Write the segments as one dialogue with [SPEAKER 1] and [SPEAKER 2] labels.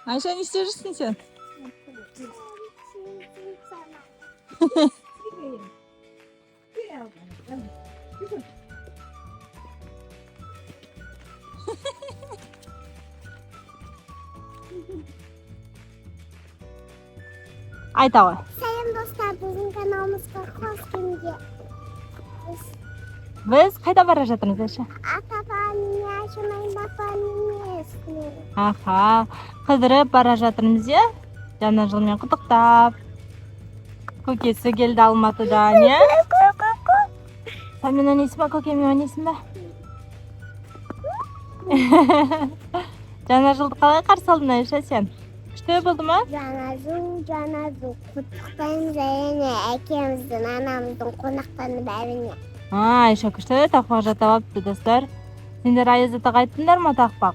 [SPEAKER 1] Айша, не істеп жүрсің сен? Айта ғой.
[SPEAKER 2] Сәлем, достар, біздің каналымызға қош келдіңдер. Біз
[SPEAKER 1] Біз қайда бара жатырмыз, Айша?
[SPEAKER 2] Ата-бабамның, папамның.
[SPEAKER 1] Аха, қыдырып бара жатырмыз, иә? Жаңа жылмен құттықтап. Көкесі келді Алматыдан, иә? Сәнмен ойнайсың ба, көкеммен ойнайсың ба? Жаңа жылды қалай қарсы алдың, Айша, сен? Күшті болды ма?
[SPEAKER 2] Жаңа жыл, жаңа жыл, құттықтаймыз әрине әкеміздің, анамыздың, қонақтардың бәріне.
[SPEAKER 1] А, Айша күшті тақпақ жаттап алыпты, достар. Сендер Аяз атаға айттыңдар ма тақпақ?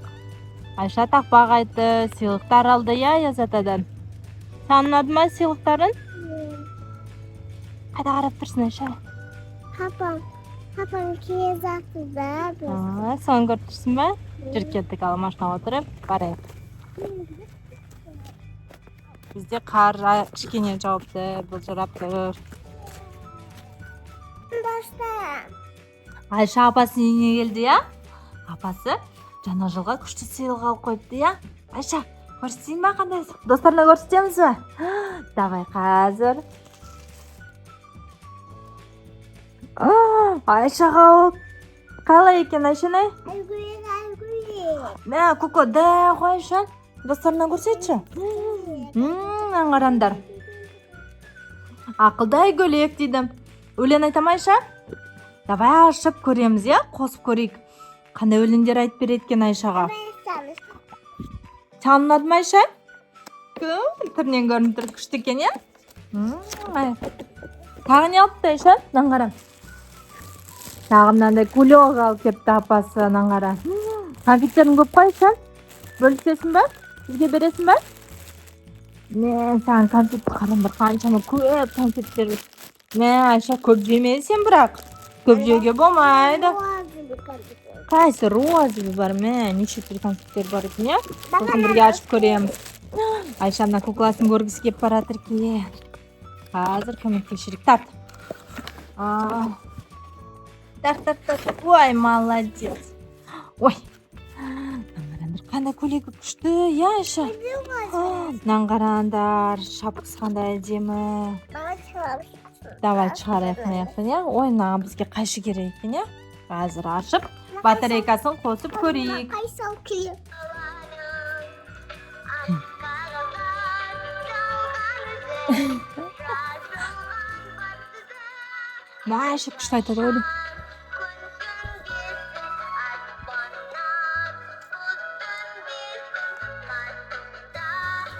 [SPEAKER 1] Айша тақпақ айтты, сыйлықтар алды, иә, Аяз атадан. Саған ұнады ма сыйлықтарың? Қайда қарап тұрсың, Айша?
[SPEAKER 2] Папам, папам келе жатыр да біз.
[SPEAKER 1] А, соны көріп тұрсың ба? Жүр, кеттік, ал машинаға отырып барайық. Бізде қар кішкене жауыпты, былжырап тұр.
[SPEAKER 2] Достар,
[SPEAKER 1] Айша апасының үйіне келді, иә? Апасы жаңа жылға күшті сыйлық алып қойыпты, иә? Айша, көрсетейін ба қандай? Достарына көрсетеміз ба? Давай қазір. А, Айшаға ол қалай екен, Айшанай?
[SPEAKER 2] Айгүл, Айгүл.
[SPEAKER 1] Мә, көке, да ғой, Айша. Достарына көрсетші. Мынаны қараңдар. Ақылды Айгөлек дейді. Өлең айта ма, Айша? Давай ашып көреміз, иә? Қосып көрейік. Қандай өлеңдер айтып береді екен Айшаға? Саған ұнады ма, Айша? Түрінен көрініп тұр, күшті екен, иә? Ай. Тағы не алыпты, Айша? Мынаны қара. Тағы мынандай кулек алып келіпті апасы, мынаны қара. Конфеттерің көп қой, Айша? Бөлісесің ба? Бізге бересің ба? Мә, саған конфет, қараңдар, қаншама көп конфеттер. Мә, Айша, көп жеме сен бірақ. Көп жеуге болмайды. Қайсы розовый бар, мә, неше түрлі конфеттер бар екен, иә? Сосын бірге ашып көреміз. Айша мына кукласын көргісі келіп бара жатыр екен. Қазір көмектесейік. Тарт. А, тарт, тарт, тарт. Ой, молодец. Ой. Мынаны қараңдар, қандай көйлегі күшті, иә, Айша? Мынаны қараңдар, шапкасы қандай әдемі. Давай шығарайық мына жақтан, иә? Ой, мынаған бізге қайшы керек екен, иә? Қазір ашып, батарейкасын қосып көрейік.
[SPEAKER 2] Қайсы алып келемін?
[SPEAKER 1] Мә, Айша күшті айтады ғой.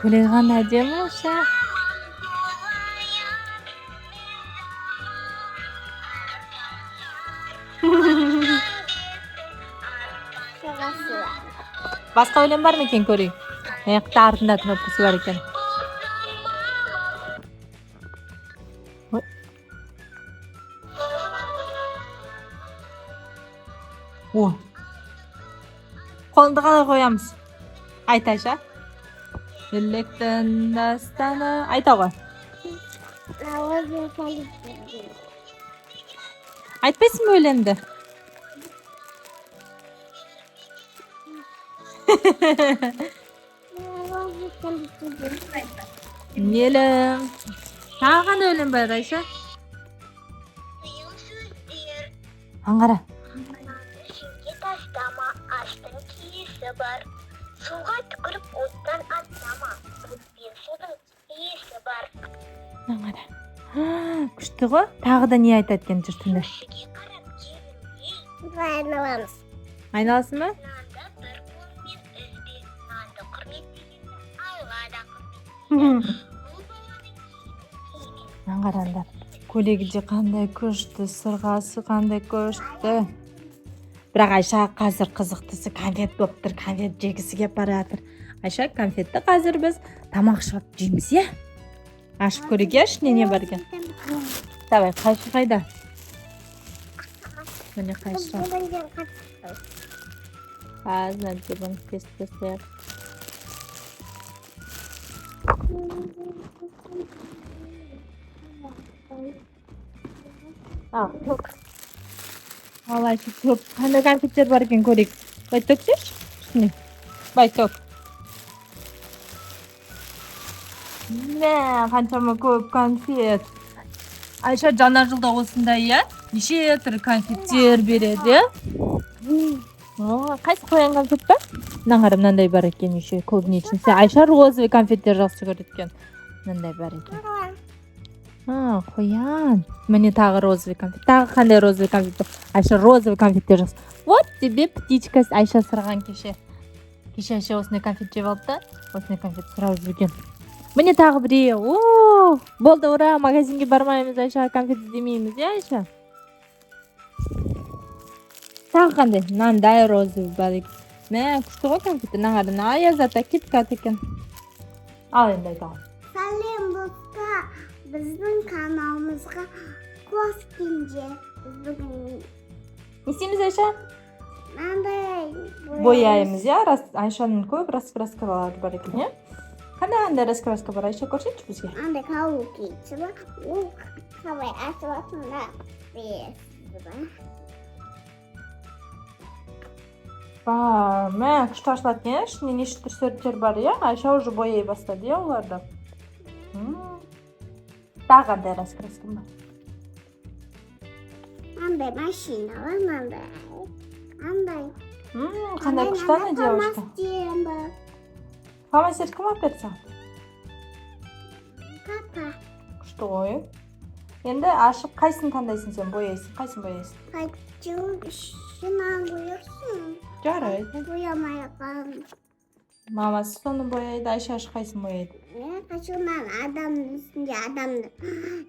[SPEAKER 1] Көйлегі қандай әдемі, Айша.
[SPEAKER 2] Шығасы.
[SPEAKER 1] Басқа өлең бар ма екен, көрейік. Мына жақта артында кнопкасы бар екен. Ой. О. Қолыңды қалай қоямыз? Айт, Айша. Електің дастаны. Айта ғой.
[SPEAKER 2] Розовый конфет.
[SPEAKER 1] Айтпайсың ба өлеңді?
[SPEAKER 2] Розовый конфет.
[SPEAKER 1] Елім. Тағы қандай өлең бар, Айша? Аңғара.
[SPEAKER 2] Жерге тастама, аштың киесі бар. Суға түкіріп оттан аттама, от пен судың иесі бар.
[SPEAKER 1] Аңғара. Күшті ғой. Тағы да не айтады екен, жүр тыңда.
[SPEAKER 2] Кішіге қарап келін, айналамыз.
[SPEAKER 1] Айналасың ба?
[SPEAKER 2] Нанды бір қолмен үзбе, нанды құрметтегенді Алла да құрметтейді. Ұл баланың киімін киме.
[SPEAKER 1] Мынаны қараңдар. Көйлегі де қандай күшті, сырғасы қандай күшті. Бірақ Айша қазір қызықтысы конфет болып тұр, конфет жегісі келіп бара жатыр. Айша, конфетті қазір біз тамақ ішіп алып жейміз, иә? Ашып көрейік, иә, ішінде не бар екен. Давай, қайшы қайда? Міне қайшы. Қазір мына бұны кесіп тастайық. Ал, төк. Ал, Айша, төк. Қандай конфеттер бар екен, көрейік. Былай төксеші үстіне. Былай төк. Мә, қаншама көп конфет. Айша, жаңа жылда осындай, иә, неше түрлі конфеттер береді, иә. О, қайсы, қоян конфет па? Мына қара, мынандай бар екен еще, клубничный. Айша розовый конфеттер жақсы көреді екен. Мынандай бар екен. А, қоян. Міне, тағы розовый конфет. Тағы қандай розовый конфет бар? Айша розовый конфеттер жақсы. Вот тебе птичка. Айша сұраған кеше. Кеше Айша осындай конфет жеп алды да, осындай конфет сұрап жүрген. Міне, тағы біреу. О, болды, ура, магазинге бармаймыз, Айша, конфет іздемейміз, иә, Айша? Тағы қандай? Мынандай розовый бар екен. Мә, күшті ғой конфеттер. Мына қара, мына Аяз ата, КитКат екен. Ал енді айта ғой.
[SPEAKER 2] Сәлем, достар! Біздің каналымызға қош келдіңдер. Біз бүгін
[SPEAKER 1] Не істейміз, Айша?
[SPEAKER 2] мынандай
[SPEAKER 1] Бояймыз, иә. Рас, Айшаның көп раскраскалары бар екен, иә. Қандай, қандай раскраска бар, Айша, көрсетші бізге.
[SPEAKER 2] Андай Hello Kitty бар. Ол қалай ашылатынын да білесіз ба?
[SPEAKER 1] Ба, мә, күшті ашылады екен, иә. Ішінде неше түрлі суреттер бар, иә. Айша уже бояй бастады, иә, оларды. Тағы қандай раскраска бар?
[SPEAKER 2] Андай машина бар, мынандай. Андай.
[SPEAKER 1] Қандай күшті ана девушка.
[SPEAKER 2] Фломастер бар.
[SPEAKER 1] Фломастер кім алып берді саған?
[SPEAKER 2] Папа.
[SPEAKER 1] Күшті ғой. Енді ашып, қайсысын таңдайсың сен, бояйсың? Қайсысын бояйсың?
[SPEAKER 2] Хочу шынан боясың.
[SPEAKER 1] Жарайды.
[SPEAKER 2] Боямай қалдым.
[SPEAKER 1] Мамасы соны бояйды. Айша қайсысын бояйды?
[SPEAKER 2] Мен хочу мына адамның үстінде адамды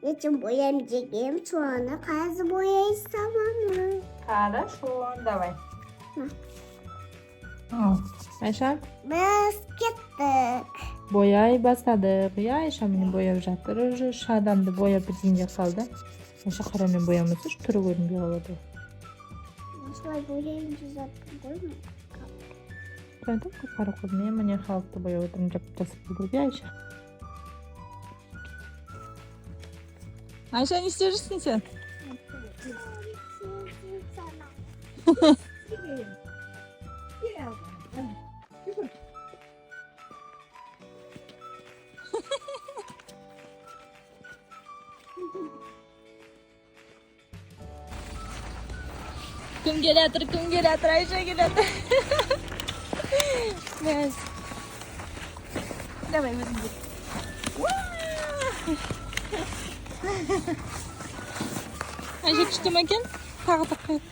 [SPEAKER 2] ертең бояймын дегенмін, соны қазір бояй саламын.
[SPEAKER 1] Хорошо, давай. Ал, Айша.
[SPEAKER 2] Біз кеттік.
[SPEAKER 1] Бояй бастадық, иә. Айша, міне, бояп жатыр уже. Үш адамды бояп бітейін деп қалды. Айша, қарамен боямасайшы, түрі көрінбей қалады.
[SPEAKER 2] Осылай бояйын деп жатырмын ғой мен.
[SPEAKER 1] Айтамын ғой, қара қойдым. Мен, міне, халықты бояп отырмын, жап жасап болды, иә, Айша. Айша, не істеп жүрсің сен? Кім келе жатыр, кім келе жатыр? Айша келе жатыр. Мәз. Давай, өзің кел. Уа! Айша, күшті ма екен? Тағы да қояды.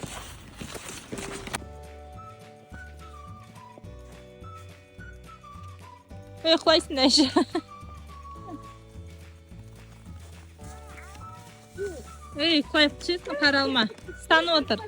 [SPEAKER 1] Ой, құлайсың, Айша. Ей, құлай түсесің, қаралма. Ұстанып отыр.